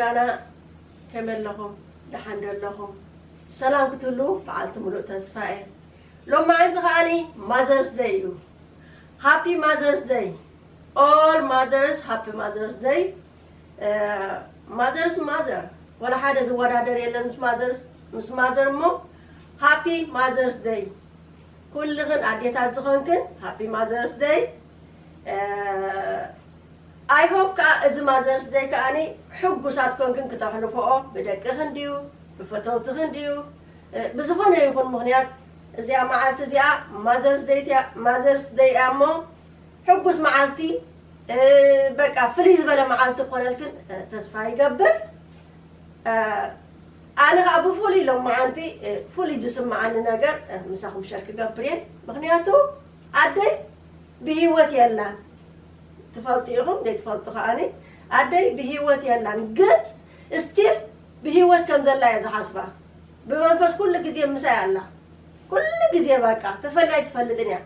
ኣና ከመይ ኣለኹም? ደሓን ዶ ኣለኹም? ሰላም ክትህሉ በዓልቲ ሙሉእ ተስፋ እየ። ሎማዓንቲ ከዓኒ Mother's Day እዩ። Happy Mother's Day. All mothers, happy Mother's Day. Mother's mother. ወላ ሓደ ዝወዳደር የለን ምስ mother's፣ ምስ mother እሞ Happy Mother's Day. ኩልኽን ኣዴታት ዝኾንክን Happy Mother's Day. I hope ከኣ እዚ Mother's Day ከኣኒ ሕጉሳት ኮንክን ክተሕልፎኦ ብደቅኽን ድዩ ብፈተውትኽን ድዩ ብዝኾነ ይኹን ምኽንያት እዚኣ መዓልቲ እዚኣ Mother's Day እያ፣ Mother's Day እያ እሞ ሕጉስ መዓልቲ በቃ ፍልይ ዝበለ መዓልቲ ክኾነልክን ተስፋ ይገብር። ኣነ ከዓ ብፍሉይ ሎማዓንቲ ፍሉይ ዝስምዓኒ ነገር ምሳኹም ሸር ክገብር እየ። ምኽንያቱ ኣደይ ብህይወት የላን። ትፈልጡ ኢኹም ዘይትፈልጡ ከዓኒ ኣደይ ብህይወት የላን፣ ግን still ብህይወት ከም ዘላ እየ ዝሓስባ። ብመንፈስ ኩሉ ግዜ ምሳይ ኣላ። ኩሉ ግዜ በቃ ተፈልያ ኣይትፈልጥን እያ።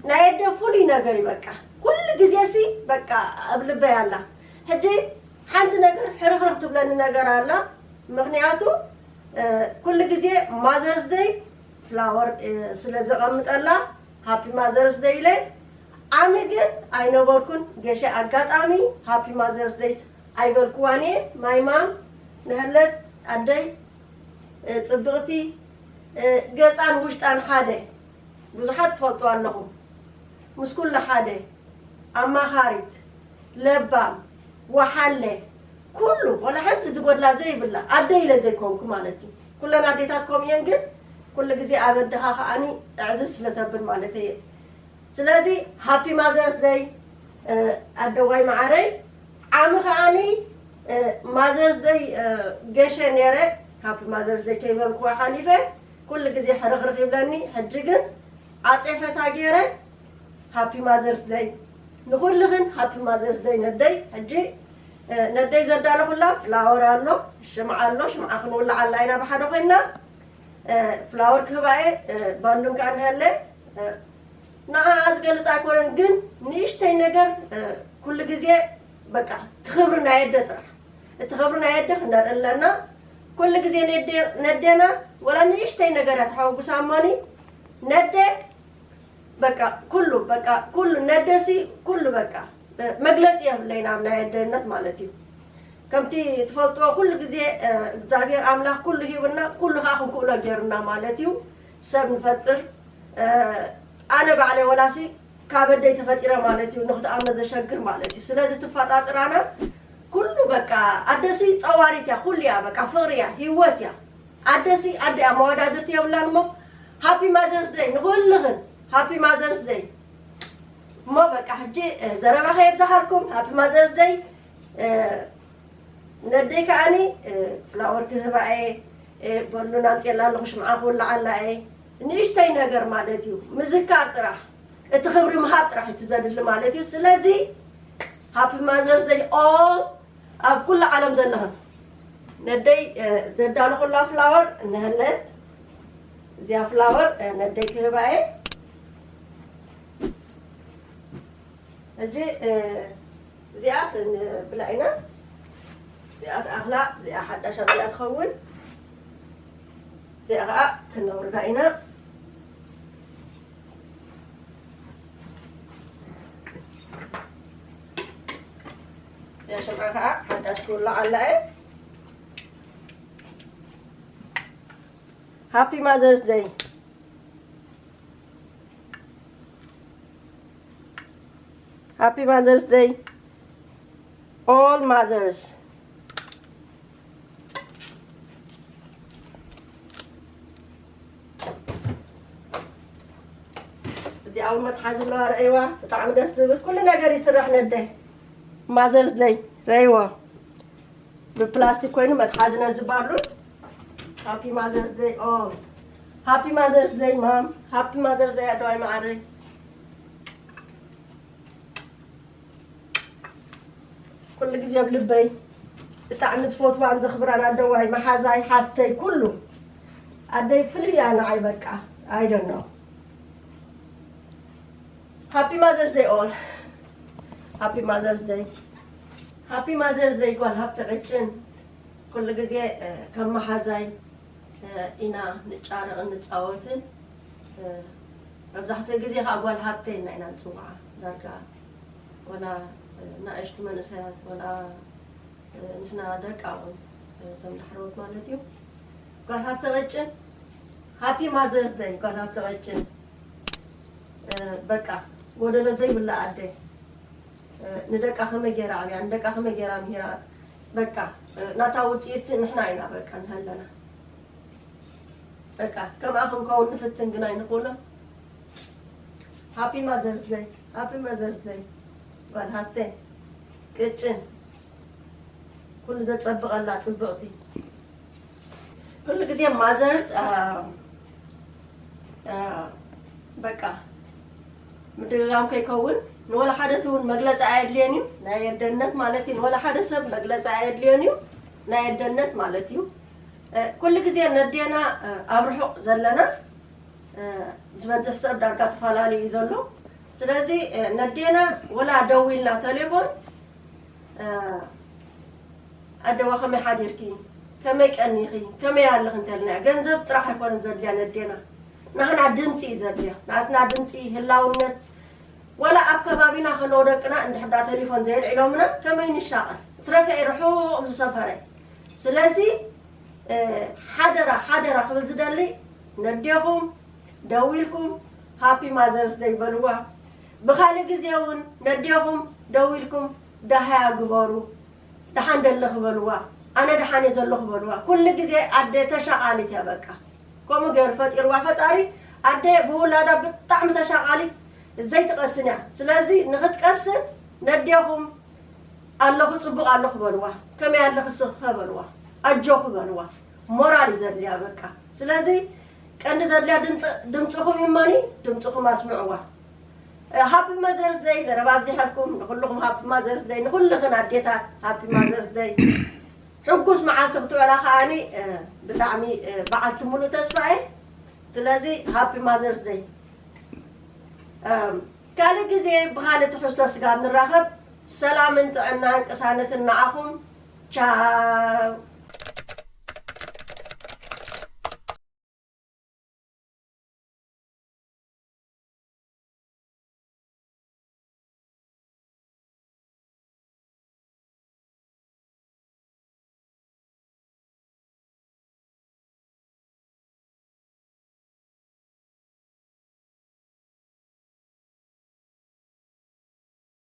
ናይ ኣደ ፍሉይ ነገር እዩ በቃ። ኩሉ ግዜ ሲ በቃ ኣብ ልበይ ኣላ። ሕጂ ሓንቲ ነገር ሕርኽርኽ ትብለኒ ነገር ኣላ። ምኽንያቱ ኩሉ ግዜ Mother's Day flower ስለ ዘቐምጠላ Happy Mother's Day ኢለ። ዓሚ ግን ኣይነበርኩን ገሸ ኣጋጣሚ Happy Mother's Day ኣይበልኩዋን እየ። My mom ንሀለት ኣደይ ጽብቕቲ ገጻን ውሽጣን ሓደ ብዙሓት ትፈልጡ ኣለኹም። ምስ ኩሉ ሓደ ኣማኻሪት፣ ለባም፣ ወሓለ፣ ኩሉ ወላ ሓንቲ ዝጎድላ ዘይብላ ኣደ ኢለ ዘይኮንኩ ማለት እዩ። ኩለን ኣዴታት ከምኡ እየን፣ ግን ኩሉ ግዜ ኣብ ኣደኻ ከዓኒ ዕዝዝ ስለ ተብል ማለት እየ። ስለዚ Happy Mother's Day ኣደዋይ መዓረይ። ዓሚ ከዓኒ Mother's Day ገሸ ነይረ፣ Happy Mother's Day ከይበልኩዋ ሓሊፈ። ኩሉ ግዜ ሕርኽርኽ ይብለኒ። ሕጂ ግን ዓጼፈታ ገይረ Happy Mother's Day ንኹልኽን፣ Happy Mother's Day ነደይ። ሕጂ ነደይ ዘዳለኹላ ፍላወር ኣሎ፣ ሽምዓ ኣሎ፣ ሽምዓ ክንውልዓላ ኢና ብሓደ ኮይና። ፍላወር ክህባ እየ፣ ባሉን ከዓ ንሀለ። ንዓኣ ዝገልጽ ኣይኮነን፣ ግን ንእሽተይ ነገር ኩሉ ግዜ በቃ ትኽብሪ ናይ ኣደ ጥራሕ። እቲ ክብሪ ናይ ኣደ ክነርኢ ኣለና። ኩሉ ግዜ ነዴ-፣ ነዴና ወላ ንእሽተይ ነገር እያ ተሓጉሳ እሞኒ ነደ በቃ ኩሉ፣ በቃ ኩሉ ነደሲ ኩሉ በቃ መግለጺ የብለይን ኣብ ናይ ኣደነት ማለት እዩ። ከምቲ ትፈልጥዎ ኩሉ ግዜ እግዚኣብሔር ኣምላኽ ኩሉ ሂቡና፣ ኩሉ ከዓ ክንክእሎ ገይሩና ማለት እዩ። ሰብ ንፈጥር፣ ኣነ ባዕለይ ወላሲ ካብ ኣደይ ተፈጢረ ማለት እዩ፣ ንክትኣምኖ ዘሸግር ማለት እዩ። ስለዚ ትፈጣጥራና ኩሉ በቃ ኣደሲ ጸዋሪት እያ፣ ኩሉ እያ፣ በቃ ፍቕሪ እያ፣ ህይወት እያ። ኣደሲ ኣደ እያ፣ መወዳድርቲ የብላን። እሞ Happy Mother's Day ንኹልኽን፣ Happy Mother's Day። እሞ በቃ ሕጂ ዘረባ ከየብዛሓልኩም Happy Mother's Day። ነደይ ከዓኒ ፍላወር ክህባ እየ፣ በሉን ኣምፅኤላ ኣለኹ፣ ሽምዓ ክውልዓላ እየ። ንእሽተይ ነገር ማለት እዩ፣ ምዝካር ጥራሕ፣ እቲ ክብሪ ምሃብ ጥራሕ እቲ ዘድሊ ማለት እዩ። ስለዚ Happy Mother's Day all ኣብ ኩሉ ዓለም ዘለኽን። ነደይ ዘዳለኹላ ፍላወር እንሀለት፣ እዚኣ ፍላወር ነደይ ክህባ እየ። ሕጂ እዚኣ ክንብላ ኢና። እዚኣ ትኣኽላ፣ እዚኣ ሓዳሽ ኣብዚኣ ትኸውን። እዚኣ ከዓ ክነውርዳ ኢና። እዚኣ ሸምዓ ከዓ ሓዳሽ ክውላዕ ኣላ እየ። Happy Mother's Day. Happy Mother's Day, all mothers. እዚኣ እውን መትሓዚ ኣለዋ፣ ረእይዋ፣ ብጣዕሚ ደስ ዝብል ኩሉ ነገር ይስራሕ ነደ። Mother's Day ረእይዋ። ብፕላስቲክ ኮይኑ መትሓዚ ነዚ ባሉን። Happy Mother's Day all. Happy Mother's Day mom. Happy Mother's Day ኣደዋይ መዓረይ። ኩሉ ግዜ ኣብ ልበይ ብጣዕሚ ዝፈትዋን ዘኽብራን ኣደዋይ፣ መሓዛይ፣ ሓፍተይ፣ ኩሉ ኣደይ ፍልይ እያ ንዓይ በቃ። I don't know. Happy Mother's Day all. Happy Mother's Day. Happy Mother's Day ጓል ሃብተ ቀጭን። ኩሉ ግዜ ከም መሓዛይ ኢና ንጫረቕን ንፃወትን። መብዛሕትኡ ግዜ ከዓ ጓል ሃብተ ኢልና ኢና ንፅውዓ። ዳርጋ ወላ ናእሽቱ መንእሰያት ወላ ንሕና ደቃ እውን እቶም ዳሕረዎት ማለት እዩ። ጓል ሃብተ ቀጭን፣ Happy Mother's Day ጓል ሃብተ ቀጭን። በቃ ጎደሎ ዘይብላ ኣደ። ንደቃ ከመይ ገይራ ኣብያ፣ ንደቃ ከመይ ገይራ ምሂራ። በቃ ናታ ውፅኢት ንሕና ኢና በቃ ንሃለና። በቃ ከምኣ ክንከውን ንፍትን ግን ኣይንኽእሎ። Happy Mother's Day፣ Happy Mother's Day ጓል ሃብተ ቅጭን። ኩሉ ዘጸብቐላ ጽብቕቲ። ኩሉ ግዜ ማዘርስ በቃ ምድግጋም ከይከውን ንወላ ሓደ ሰብ እውን መግለፂ ኣየድልየን እዩ። ናይ ኣደነት ማለት እዩ። ንወላ ሓደ ሰብ መግለፂ ኣየድልየን እዩ። ናይ ኣደነት ማለት እዩ። ኩሉ ግዜ ነዴና ኣብ ርሑቕ ዘለና ዝበዝሕ ሰብ ዳርጋ ተፈላለዩ እዩ ዘሎ። ስለዚ ነዴና ወላ ደዊልና ተሌፎን ኣደዋ ከመይ ሓዲርኪ፣ ከመይ ቀኒኺ፣ ከመይ ኣለኺ እንተልና፣ ገንዘብ ጥራሕ ኣይኮነን ዘድልያ ነዴና። ናህና ድምፂ እዩ ዘድልያ። ናትና ድምፂ፣ ህላውነት፣ ወላ ኣብ ከባቢና ከለዉ ደቅና እንድሕዳ ተሌፎን ዘየልዒሎምና ከመይ ንሻቐል? ትረፈ ርሑቕ ዝሰፈረ። ስለዚ ሓደራ ሓደራ ክብል ዝደሊ፣ ነዴኹም ደዊልኩም ሃፒ ማዘርስ ደይ በልዋ። ብኻልእ ግዜ እውን ነዴኹም ደዊልኩም ደሃያ ግበሩ። ደሓን ደለኺ በልዋ፣ ኣነ ደሓን እየ ዘለኹ በልዋ። ኩሉ ግዜ ኣደ ተሻቓሊት እያ በቃ። ከምኡ ገይሩ ፈጢርዋ ፈጣሪ። ኣደ ብውላዳ ብጣዕሚ ተሻቓሊት ዘይትቐስን እያ። ስለዚ ንኽትቀስን ነዴኹም ኣለኹ፣ ጽቡቕ ኣለኹ በልዋ። ከመይ ኣለኺ ስኽፈ በልዋ። ኣጆኺ በልዋ። ሞራል እዩ ዘድልያ በቃ። ስለዚ ቀንዲ ዘድልያ ድምፂ-፣ ድምፅኹም ይመኒ፣ ድምፅኹም ኣስምዕዋ። ሃፒ ማዘርስ ደይ ዘረባ ኣብዚሐልኩም። ንኹልኹም ሃፒ ማዘርስ ደይ፣ ንኹልኽን ኣዴታት ሃፒ ማዘርስ ደይ። ሕጉስ መዓልቲ ክትውዕላ ከዓኒ ብጣዕሚ በዓልቲ ሙሉእ ተስፋ እየ። ስለዚ ሃፒ ማዘርስ ደይ። ካልእ ግዜ ብኻልእ ትሕዝቶ ስጋብ ንራኸብ፣ ሰላምን ጥዕናን ቅሳነትን ንዓኹም። ቻው።